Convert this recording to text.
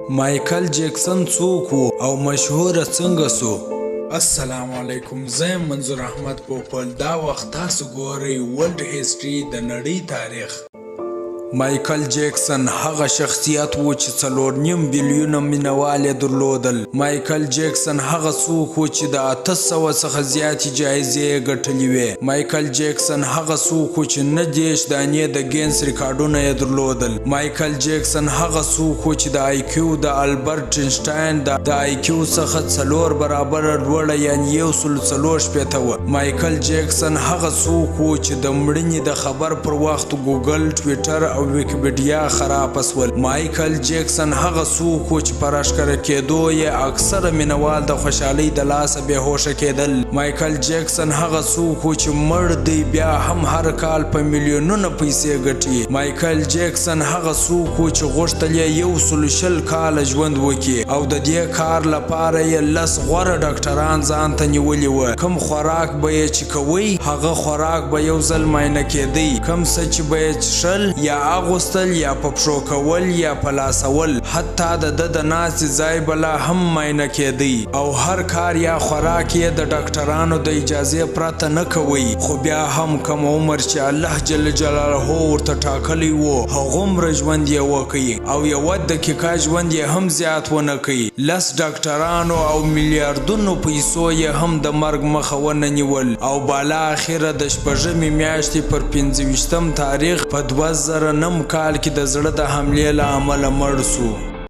مایکل جیکسن څوک وو او مشهور څنګه سو؟ السلام علیکم، زه یم منظور احمد پوپل. دا وخت تاسو ګورئ ورلډ هیسټري، د نړۍ تاریخ. مایکل جیکسن هغه شخصیت و چې 4.5 بیلیونه مینوال یې درلودل. مایکل جیکسن هغه څوک و چې د 800 څخه زیاتې جایزې یې ګټلې وې. مایکل جیکسن هغه څوک و چې 39 دانې د ګینس ریکارډونه یې درلودل. مایکل جیکسن هغه څوک و چې د آی کیو د البرټ اینشټاین د آی کیو څخه 4 برابره لوړه، یعنې 164 وه. مایکل جیکسن هغه څوک و چې د مړینې د خبر پر وخت ګوګل، ټویټر او ویکیپیډیا خراب سول. مایکل جیکسن هغه څوک و چې په راښکاره کېدو یې اکثره مینوال د خوشحالۍ د لاسه بې هوښه کېدل. مایکل جیکسن هغه څوک و چې مړ دی بیا هم هر کال په میلیونونه پیسې ګټي. مایکل جیکسن هغه څوک و چې غوښتل یې 120 کاله ژوند وکړي او د دې کار لپاره یې 10 غوره ډاکټران ځان ته نیولي وه. کوم خوراک به یې چې کوی، هغه خوراک به یو ځل معاینه کېدی. کوم څه چې به یې څښل یا اغوستل یا په پښو کول یا په لاسول، حتی د ده د ناستې ځای به لا هم معاینه کېدی او هر کار یا خوراک یې د ډاکټرانو د اجازې پرته نه کوی. خو بیا هم کوم عمر چې الله جل جلاله ورته ټاکلی و، هغومره ژوند یې وکړ او یوه دقیقه ژوند یې هم زیات ونه کړ. 10 ډاکټرانو او میلیاردونو پیسو یې هم د مرګ مخه ونه نیول او بالاخره د 6مې میاشتې پر 25 تاریخ په 2009 کال کې د زړه د حملې له امله مړ سو.